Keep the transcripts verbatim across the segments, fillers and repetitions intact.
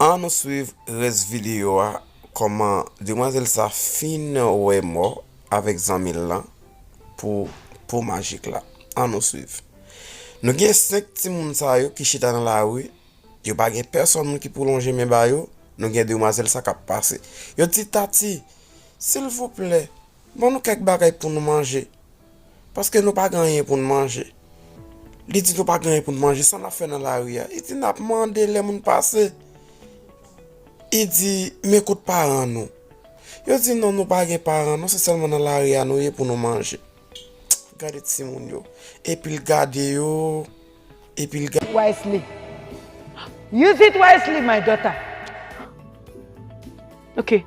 An nou swiv rès videyo a, kòman demwazèl sa fin wè mò avèk zanmi l lan pou po majik la. An nou swiv. Nou gen senk timoun sa yo ki chita nan lari, yo pa gen pèsonn moun ki pou lonje men ba yo, nou gen demwazèl sa k ap pase. Yo di, Tati, silvouplè, ban nou kèk bagay pou nou manje. Paske nou pa gen anyen pou n manje. Li di nou pa gen anyen pou n manje, sa n ap fè nan lari a? Li di n ap mande lè moun pase. Li di, men kote paran nou? Yo di non, nou pa gen paran non, se sèlman nan lari a nou ye pou nou manje. Gade timoun yo. Epi l gade yo, epi l gade. Wisely. Use it wisely, my daughter. Okay.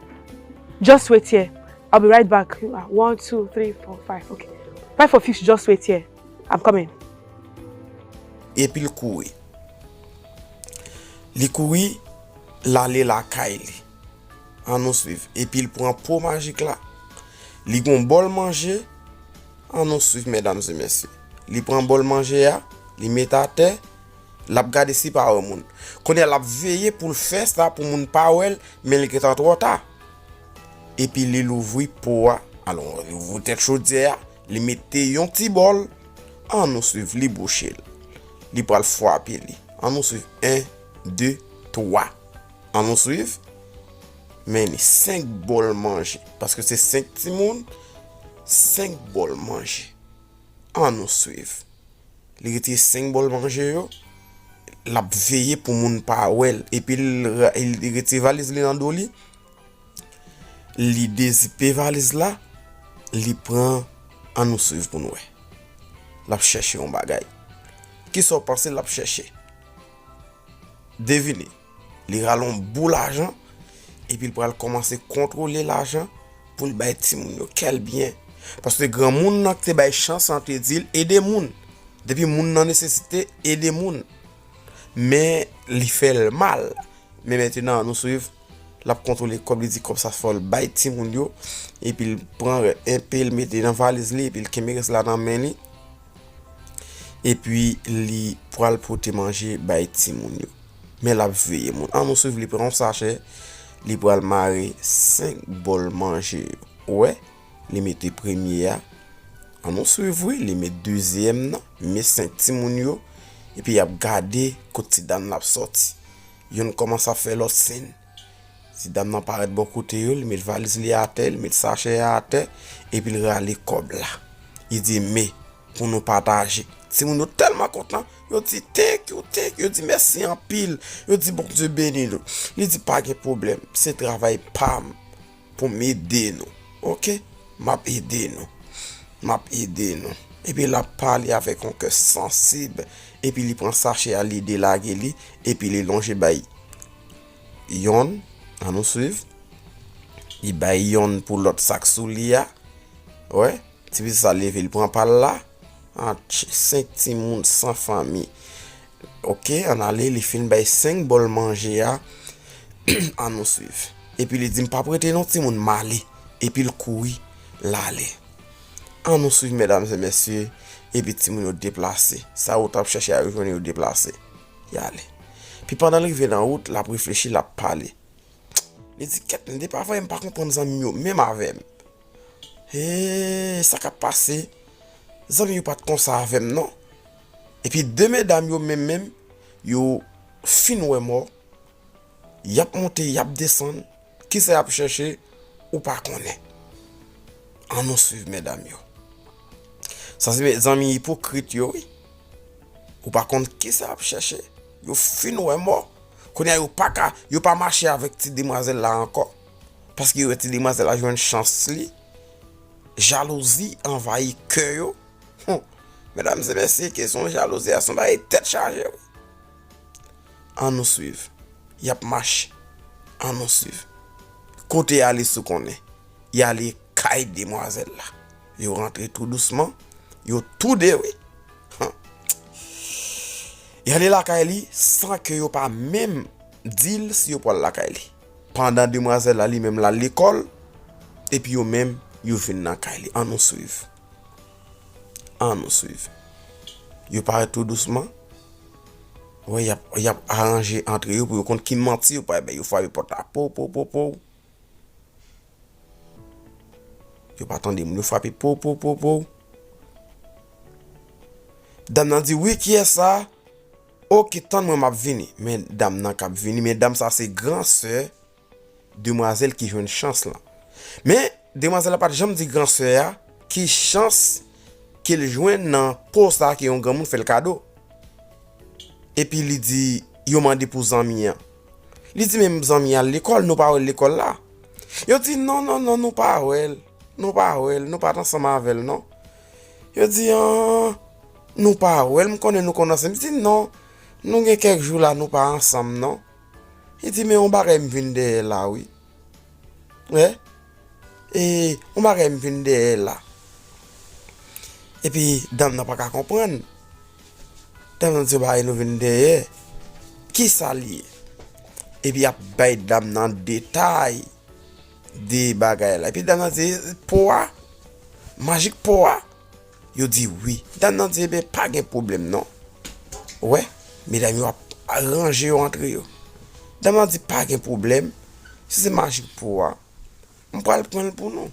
Just wait here. I'll be right back. One, two, three, four, five. Okay. Five for fix. Just wait here. I'm coming. Epi l kouri. Li kouri, l ale lakay li. An nou swiv. Epi l pran po majik la. Li gon bòl manje. An nou swiv, medam e mesye. Li pran bòl manje a, li met atè, l ap gade si pa wè moun. Kounye a l ap veye pou l fè sa pou moun pa wè l, men li gentan twò ta. Epi li louvri po a, alò, li ouvri tèt chodyè a, li mete yon ti bòl, an nou swiv, li bouche l. Li pral frape li. An nou swiv, en, de, twa. An nou swiv. Men li senk bòl manje. Paske se senk timoun, senk bòl manje. An nou swiv. Li retire senk bòl manje yo. L ap veye pou moun pa wè l. Epi l ra-, li retire valiz li nan do li. Li dezipe valiz la. Li pran, an nou swiv pou n wè. L ap chèche yon bagay. Kisa w panse l ap chèche? Devine. Li rale yon boul lajan, epi l pral kòmanse kontwole lajan pou l bay timoun yo. Kèl byen! Paske granmoun nan ki te bay chans lan te di l ede moun. Depi moun nan nesesite, ede moun. Men li fè l mal. Men mentenan, an nou swiv, l ap kontwole kòb, li di kòb sa fò l bay timoun yo, epi l pran enpe, l mete nan valiz li, epi l kenbe rès la nan men li. Epi li pral pote manje bay timoun yo. Men l ap veye moun. An nou swiv, li pran yon sachè, li pral mare senk bòl manje yo. Ou wè, li mete premye a. An nou swiv wi, li met dezyèm nan, men senk timoun yo. Epi y ap gade kot ti dam nan ap sòti. Youn kòmanse ap fè lòt sen. Ti dam nan parèt bò kote yo, li met valiz li atè, li met sachè a atè, epi l rale kòb la. Li di, men, pou nou pataje. Timoun yo tèlman kontan, yo di, thank you, thank you, yo di, mèsi anpil, yo di, Bondye beni nou. Li di, pa gen pwoblèm, se travay pa m pou m ede nou. Oke? M ap ede nou. M ap ede nou. Epi l ap pale avèk yon kè sansib. Epi li pran sachè a, li delage li. Epi li lonje bay yonn, an nou swiv. Li bay yonn pou lòt sa k sou li a. Wè, ti pitit sa leve, li pran pa l la. An, tch, senk timoun san fanmi. Oke, ann ale, li fin bay senk bòl manje a. An nou swiv. Epi li di, m p ap rete non timoun, m ale. Epi l kouri, l ale. An nou swiv, medam e mesye. Epi timoun yo deplase. Sa yo t ap chèche a, yo jwenn yo deplase. Y ale. Epi pandan l rive nan wout, l ap reflechi, l ap pale. Li di, kèt, m te pa vre, m pa konprann zanmi m yo, menm avè m. He, sa k ap pase? Zanmi yo pa t konsa avè m, non. Epi de medam yo menm, menm, yo fin wè mò, y ap monte, y ap desann, kisa y ap chèche, ou pa konnen. An nou swiv medam yo. Sa se zanmi ipokrit yo, wi. Ou pa konn kisa y ap chèche. Yo fin wè mò. Kounye a yo pa ka, yo pa mache avèk ti demwazèl la ankò. Paske yo wè ti demwazèl la jwenn chans li. Jalouzi anvayi kè yo. Hum. Medam e mesye, kesyon jalouzi a se yon bagay tèt chaje, wi. An nou swiv. Y ap mache. An nou swiv. Kote y ale si w konnen? Y ale kay demwazèl la. Yo rantre tou dousman. Yo tou de, wi. Hum. Y ale lakay li san ke yo pa menm di l si yo pral lakay li. Pandan demwazèl la, li menm, l al lekòl, epi yo menm, yo vin nan kay li. An nou swiv. An nou swiv. Yo parèt tou dousman. Wè, y ap, y ap aranje antre yo pou yo konn ki manti yo pral bay. Yo frape pòt la, pow, pow, pow, pow. Yo pa tande moun, yo frape, pow, pow, pow, pow. Dam nan di, "Wi, kiyès sa?" "Oke, tann mwen, m ap vini." Men dam nan k ap vini, men dam sa se gran sè demwazèl ki jwenn chans lan. Men, demwazèl la pa t janm di gran sè a ki chans ke l jwenn nan po sa ke yon granmoun fè l kado. Epi li di, yo mande pou zanmi an. Li di, "Men zanmi an al lekòl, nou pa wè l lekòl la." Yo di, "Non, non, non, nou pa wè l. Nou pa wè l, nou pa t ansanm avè l, non." Yo di, "An, nou pa wè l, m konnen nou konn ansanm." Li di, "Non, nou gen kèk jou la, nou pa ansanm, non." Li di, "Men yon bagay m vin dèyè la, wi." Wè? E, yon bagay m vin dèyè la. Epi, dam nan pa ka konprann. Dam nan di, "Yon bagay nou vin dèyè. Ki sa l ye?" Epi, y ap bay dam nan detay de bagay la. Epi, dam nan di, "Po a? Majik po a?" Yo di, "Wi." Dam nan di, "Ebyen, pa gen pwoblèm, non." Wè, medam yo ap ranje yo antre yo. Dam nan di, "Pa gen pwoblèm. Si se majik po a, m pral pran l pou nou.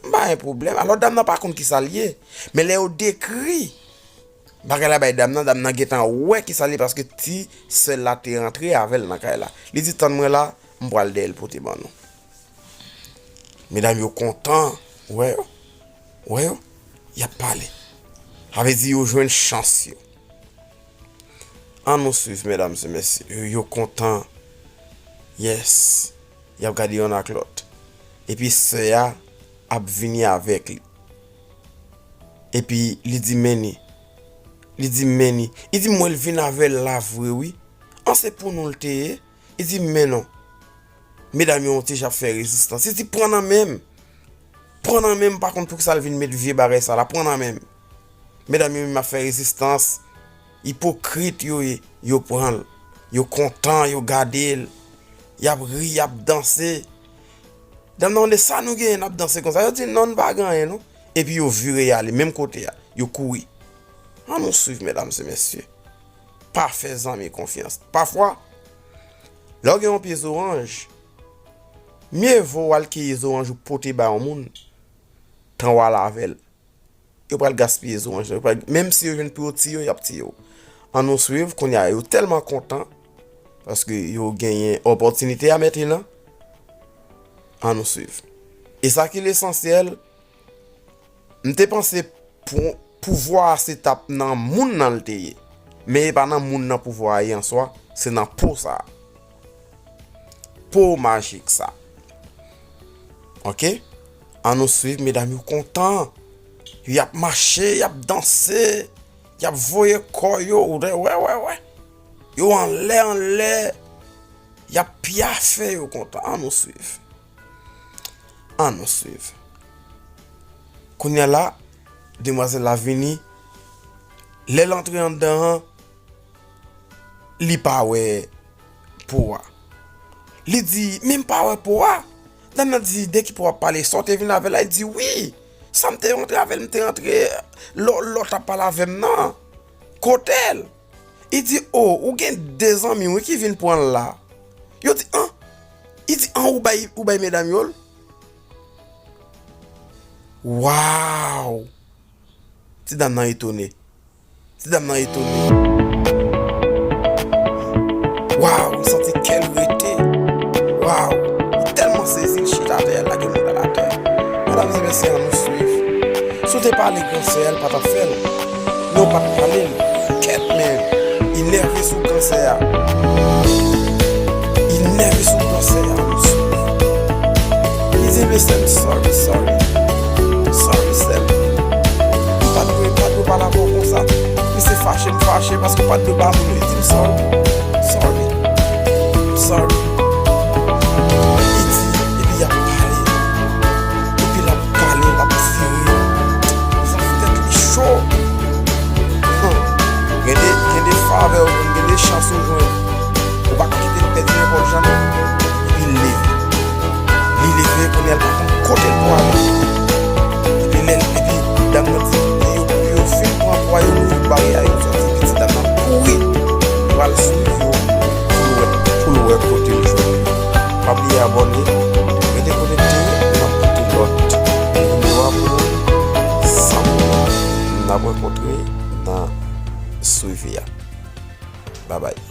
M pa gen pwoblèm." Alò, dam nan pa konn ki sa l ye. Men lè yo dekri bagay la bay dam nan, dam nan gentan wè ki sa l ye paske ti sè l la te rantre avè l nan kay la. Li di, "Tann mwen la, m pral dèyè l pote ban nou." Medam yo kontan. Wè yo. Wè yo. Y ap pale. Sa vle di yo jwenn chans yo. An nou swiv, medam e mesye. Yo, yo kontan. Yes. Y ap gade yonn ak lòt. Epi sè a ap vini avèk li. Epi li di, "Men ni." Li di, "Men ni." Li di, "M wè l vin avè l la vre, wi. An se pou nou l te ye." Li di, "Men non." Medam yo yon ti jan ap fè rezistans. Li di, "Pran nan men m. Pran nan men m, pa konn poukisa l vin met vye bagay sa la. Pran nan men m." Medam yo menm ap fè rezistans. Ipokrit yo ye, yo pran l. Yo kontan, yo gade l. Y ap ri, y ap danse. Dam nan mande, "Sa nou genyen n ap danse konsa?" Yo di, "Non, n pa gen anyen, non." Epi yo vire y ale, menm kote a. Yo kouri. An nou swiv, medam e mesye. Pa fè zanmi konfyans. Pafwa, lè w gen yon pye zoranj, mye vo w al keyi zoranj ou pote ba yon moun, tan w al avè l. Yo pral gaspiye zoranj lan. Yo pral, menm si yo jwenn pou yo tiye w, y ap tiye w. An nou swiv, kounye a, yo tèlman kontan, paske yo genyen opòtinite a mete lan. An nou swiv. E sa ki lesansyèl, m te panse pou, pouvwa a se t ap nan moun nan l te ye. Men e pa nan moun nan pouvwa a ye an swa, se nan po sa a. Po majik sa. Oke? An nou swiv, medam yo kontan. Y ap mache, y ap danse, y ap voye kò yo, ou wè, wè, wè. Yo anlè, anlè. Y ap pyafe, yo kontan. An nou swiv. An nou swiv. Kounye a la, demwazèl la vini. Lè l antre anndan an, li pa wè po a. Li di, "Men m pa wè po a." Dam nan di, "De ki po w ap pale? Sa w te vin avè l la?" Li di, "Wi. Sa m te rantre avè l, m te rantre lò, lò t ap pale avè m nan. Kote l?" Li di, "O, ou gen de zanmi w wi ki vin pran l la." Yo di, "An?" Li di, "An, ou bay, ou bay medam yo l?" Waw! Ti dam nan etone. Ti dam nan etone. Waw, li santi kè l rete. Waw, li tèlman sezi, li chita atè, l lage mouda l atè. Medam e mesye, an nou swiv. Si w te pale gran sè a, l pa t ap fè l. Men w pa t pale l. Kèt, men. Li nève sou gran sè a. Li nève sou gran sè a, mesye. Li di, "Mesye, m sorry, sorry. Sorry, sè m. M pa t dwe, m pa t dwe pale avè w konsa. Mesye fache, m fache, paske m pa t dwe ba moun." Li di, "M sorry. Sorry. M sorry." Li di, epi y ap pale. Epi l ap pale, l ap vire. Sa fè tèt li cho. Hum. Gen de, gen de favè ou jwenn, gen de chans ou jwenn. Ou pa ka kite l pèdi nenpòt jan non. Epi l leve. Li leve, kounye a l pa konn kote l prale. Epi lè l, epi dam nan di, lè yo, yo fin pran pwa yo, yo bare a yo sòti, pitit dam nan kouri. abòne, rete konekte, n ap pote lòt videyo a pou nou. Zanmi, n ap rankontre nan swivi a. Babay.